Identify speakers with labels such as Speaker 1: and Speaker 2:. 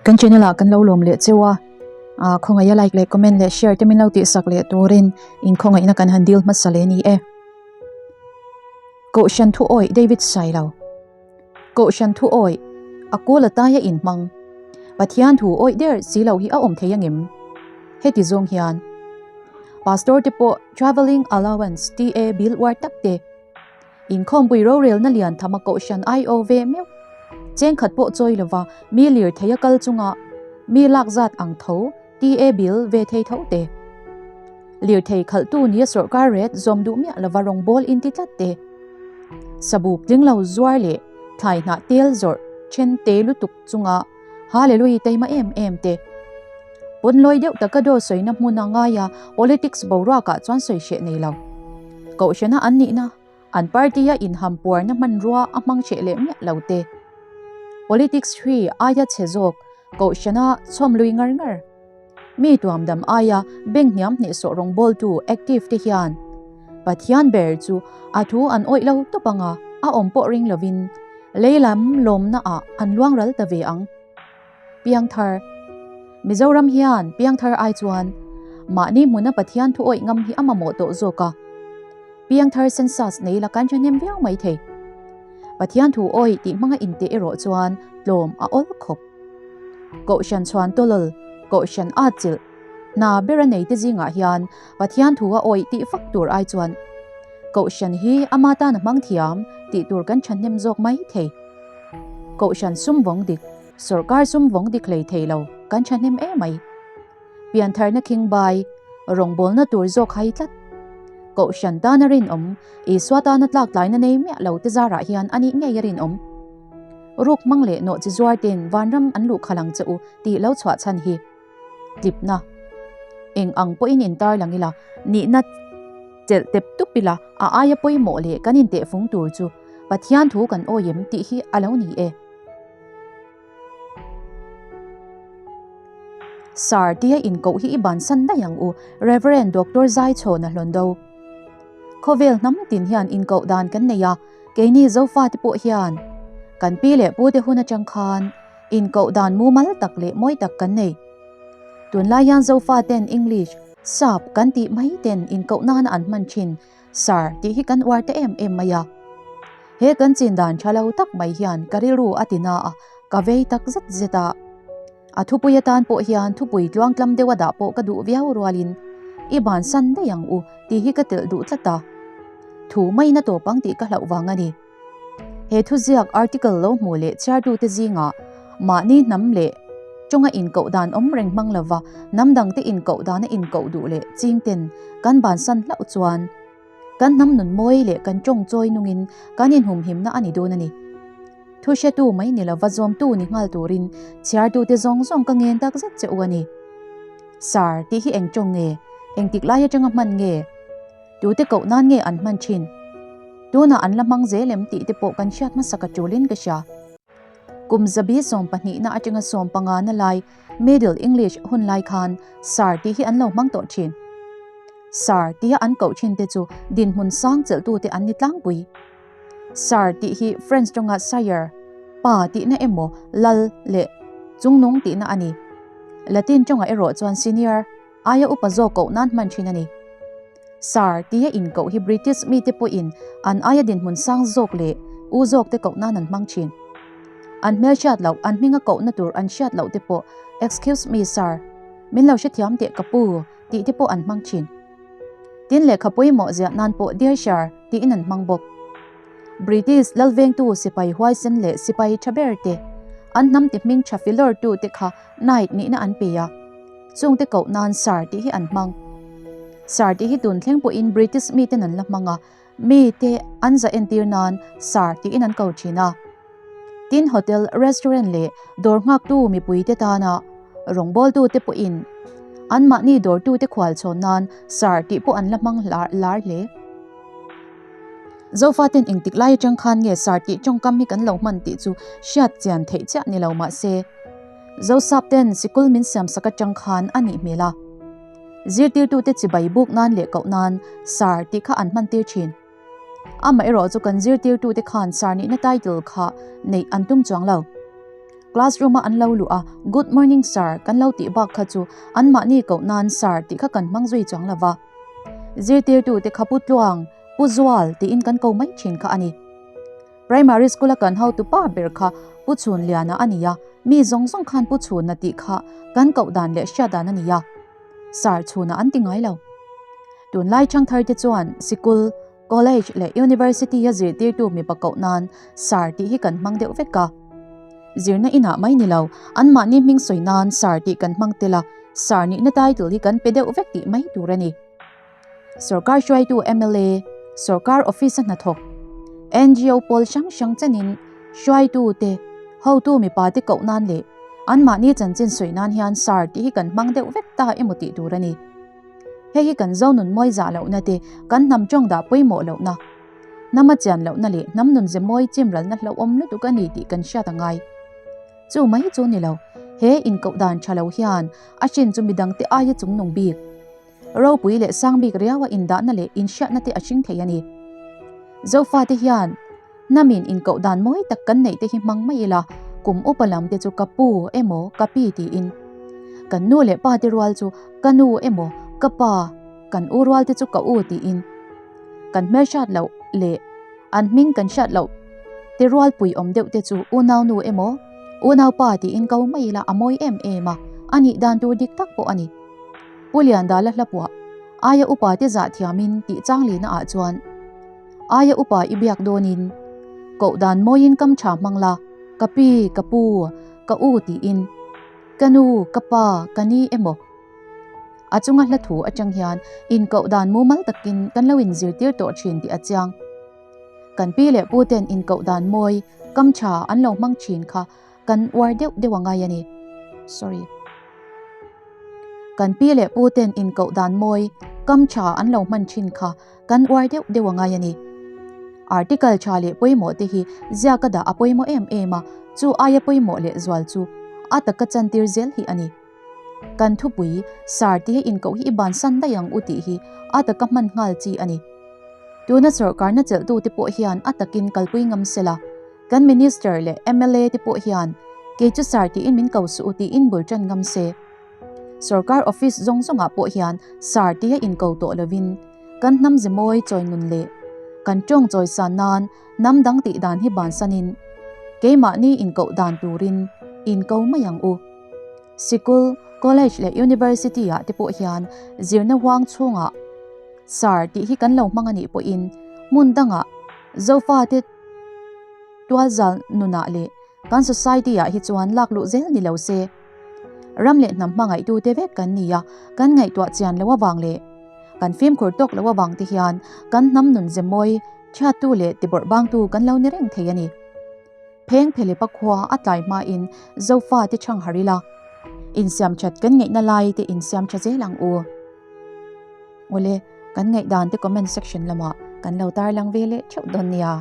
Speaker 1: Kan channel ah kan lo lawm leh cheu a, ah khawngaih a like leh comment leh share te min lo tihsak leh turin in khawngaihna kan han dil hmasa leh a ni e. Kohhran thu awih David Sailo. Kohhran thu awih a kul ataia inhmang. Pathian thu awih der si lo hi a awm thei angem? Heti zawng hian Pastor te pawh Travelling Allowance TA bill uar tak te Inkhawmpui rorelna lian tham a kohhran IO ve meuh. Chengkhat pawh chawi lova mi lirthei a kal chunga mi lak zat ang tho TA bill ve thei tho te. Lirthei khalhtu nia sawrkar ret zawm duh miah lova rawngbawl inti tlat te. Sabuk tling lo zuar leh thlai hnah tel zawrh then te lutuk chunga Hallelui taima em em te. Pawnlawi deuh taka daw sawina hmun a ngai a, politics boruakah chuan sawi hreh nei lo. Kohhrana an nihna, an party-a inham puarna hmanrua a hmang hreh leh miah lo te. Politics hri aia chhe zawk kohhrana chhawm lui ngar ngar. Mi tuamdam aia bank hniam hnehsawh rawngbawltu active te hian Pathian ber chu a thu an awih lo tawp anga a awm pawh ring lovin lei lam lawmna ah an luang ral ta ve ang. Piangthar Mizoram hian piangthar ai chuan mahni hmuna Pathian thu awih ngam hi a mamawh tawh zawk a. Piangthar census nei la kan thahnem viau mai thei. Pathian thu awih tih hmanga inteh erawh chuan tlawm a awl khawp. Kohhran chhuan tawlawl, Kohhran at chilh, hna ber a neite zingah hian Pathian thu a awih tih fak tur ai chuan Kohhran hi ama tan a hmang thiam tih tur kan thahnem zawk mai thei. Kohhran sum vawng dik, sawrkar sum vawng dik hlei thei lo kan thahnem em mai. Piantharna khingbai, rawngbawlna tur zawk hai tlat. Kohhran tana rinawm, Isua tana tlaktlaina nei miah lo te zarah hian a nih ngei a rinawm. Ruk hmang leh nawh chi zuar ten vanram an luh khalh ang che u tih lo chhuah chhan hi tlipna eng ang pawhin in tar lang ila, nihna chelh tep tup ila a aia pawimawh leh kan intehfung tur chu Pathian thu kan awi em tih hi a lo ni e. Sir tia inkoh hi i bansan daih ang u, Rev. Doctor Zaichhawna Hlawndo. Khawvel hnam tin hian inkoh dan kan nei a, keini Zofate pawh hian kan pi leh pute hun atang khan inkoh dan mumal tak leh mawi tak kan nei. Tunlai hian Zofaten English, Sap kan tih mai ten inkoh nana an hman thin Sir tih hi kan uar ta em em mai a. He kan chin dan tha lo tak mai hian ka rilru a ti na a, ka vei tak zet zet a. A thupui atan pawh hian thupui tluangtlam deuh a dah pawh ka duh viau rualin i bansan daih ang u tih hi ka telh duh tlat a. Thu maina tawp ang tih ka hlauh vang a ni. He thuziak article lo hmuh leh chhiartute zingah mahni hnam leh tawnga inkoh dan awm reng hmang lova hnam dangte inkoh dana inkoh duh leh chingten kan bansan hlauh chuan kan hnam nun mawi leh kan tawng chawi nungin kan inhumhimna a ni dawn a ni. Thu hretu mai ni lova zawmtu ni nghal turin chhiartute zawng zawng ka ngen tak zet che u a ni. Sir tih hi eng tawng nge? Engtik lai atanga hman nge? Tute koh nan nge an hman thin? Tunah an la hmang zel em tih te pawh kan hriat hmasa ka tulin ka hria. Kum zabi sawmpahnihna atanga sawmpanga na lai Middle English hun lai khan Sir tih hi an lo hmang tawh thin. Sir tia an koh thin te chu dinhmun sang chelhtute an ni tlangpui. Sir tih hi French tawnga sire, pa tihna emaw lal leh chungnung tihna a ni. Latin tawngah erawh chuan senior, Aia upa zawk koh nan hman thin a ni. Sir tia inkoh hi British mite pawhin an aia dinhmun sang zawk leh u zawkte koh nan an hmang thin. An hmel hriat loh, an hminga kohna tur an hriat loh te pawh Excuse me sir, min lo hrethiam teh ka pu tih te pawh an hmang thin. Tin lehkha pawimawh ziah nan pawh Dear sir tiin an hmang bawk. British lalvengtu sipai huaisen leh sipai tha ber te, an hnam ti hming tha filawrtu te kha Knight nihna an pe a. Chungte koh nan Sir tih hi an hmang. Sir tih hi tun thleng pawhin British miten an la hmang a, mite an za entir nan Sir tiin an ko thin a. Tin hotel, restaurant leh dawr nghaktu mipuite tana rawngbawltute pawhin anmahni dawrtute khualchhawn nan Sir tih pawh an la hmang lar hle. Zofaten engtik lai atang khan nge Sir tih tawngkam hi kan lo hman tih chu hriat chian theih chiah ni lo mahse, Zosap ten sikul min siam sak atang khan a nih hmel a. Zirtirtute chibai buk nan leh koh nan Sir tih kha an hman tir thin. Amaherawh chu kan zirtirtute khan Sir nihna title kha neih an tum chuang lo. Classroom a an lo luh a, Good morning sir kan lo tih bak kha chu anmahni koh nan sir tih kha kan hmang zui chuang lo va. Zirtirtu te kha Pu Tluang, Pu Zual tiin kan ko mai thin kha a ni. Primary school a kan hotu pa ber kha Pu Chhunliana a ni a, mi zawng zawng khan Pu Chhuna tih kha kan koh dan leh hriat dan a ni a. Sir Chhuna an ti ngai lo. Tunlai thangthar te chuan sikul, College leh University a zirtirtu mipa koh nan Sir tih hi kan hmang deuh vek a. Zirna inah mai ni lo, anmahni hming sawi nan Sir tih kan hmang tel a, Sir nihna title hi kan pe deuh vek tih mai tur a ni. Sorkar hruaitu mla, sorkar office a hnathawk, NGO pawl hrang hrang chenin hruaitu te, hotu mipa te koh nan leh anmahni chanchin sawi nan hian Sir tih hi kan hmang deuh vek ta emaw tih tur a ni. Hei hi kan Zonun mawi zah lohna te, kan hnam tawng dah pawimawh lohna, hnam a chian lohna leh hnam nun ze mawi chimralna hlauhawm lutuk a ni tih kan hriat a ngai. Chu mai chu ni lo, he inkoh dan tha lo hian a hrin chu midangte aia chungnung bik, ropui leh sang bik riaua indahna leh inhriatna te a hring thei a ni. Zofate hian Hnamin inkoh dan mawi tak kan neih te hi hmang mai ila, kum upa lam te chu ka pu emaw ka pi tiin, kan nu leh pa te rual chu ka nu emaw ka pa, kan u rual te chu ka u tiin, kan hmelhriat loh leh an hming kan hriat loh te rual pui awm deuh te chu unau nu emaw unau pa tiin ko mai ila a mawi em em a, a nih dan tur dik tak pawh a ni. Pu Liandala hlapuah aia upa te zah thiamin tih chang lihna ah chuan, Aia upa i biak dawnin koh dan mawiin kam tha hmang la, ka pi, ka pu, ka u tiin, ka nu, ka pa, ka ni emaw. A chunga hla thu atang hian inkoh dan mumal takin kan lo inzirtir tawh thin tih a chiang. Kan pi leh pu ten inkoh dan mawi, kam tha an lo hmang thin kha kan uar deuh deuh a ngai a ni. Sorry. Kan pi leh pu ten inkoh dan mawi, kam tha an lo hman thin kha Kan uar deuh deuh a ngai a ni. Article tha leh pawimawh te hi ziaka dah a pawimawh em em a, chu aia pawimawh leh zual chu a taka chantir zel hi a ni. Kan thupui, Sar tih hi inkoh hi i bansan daih ang u tih hi a taka hman nghal chi a ni. Tuna sawrkarna chelhtute pawh hian a takin kalpui ngam se la, kan Minister leh mla te pawh hian kei chu Sar tiin min ko suh u tiin bul tan ngam se. Sawrkar office zawng zawngah pawh hian Sar tia inko tawh lovin kan hnam ze mawi chawi nun leh kan tawng chawi san nan hnam dang tih dan hi bansanin keimahni inkoh dan turin inko mai ang u. Sikul, College leh University ah te pawh hian zirna huang chhungah Sar tih hi kan lo hmang a nih pawhin hmun dangah Zofate tualzal nunah leh kan society ah hi chuan lak luh zel ni lo se. Ram leh hnam hmangaihtute vek kan ni a, kan ngaihtuah chian loh avang leh kan fimkhur tawk loh avang te hian kan hnam nun ze mawi chhiattu leh tibawrh bangtu kan lo ni reng thei a ni. Pheng Phelepa khua a tlai hmain Zofa te chhang har ila, insiam that kan ngaihna lai te insiam tha zel ang u. Awle, kan ngaihdan te comment section lamah kan lo tarlang ve leh theuh dawn nia.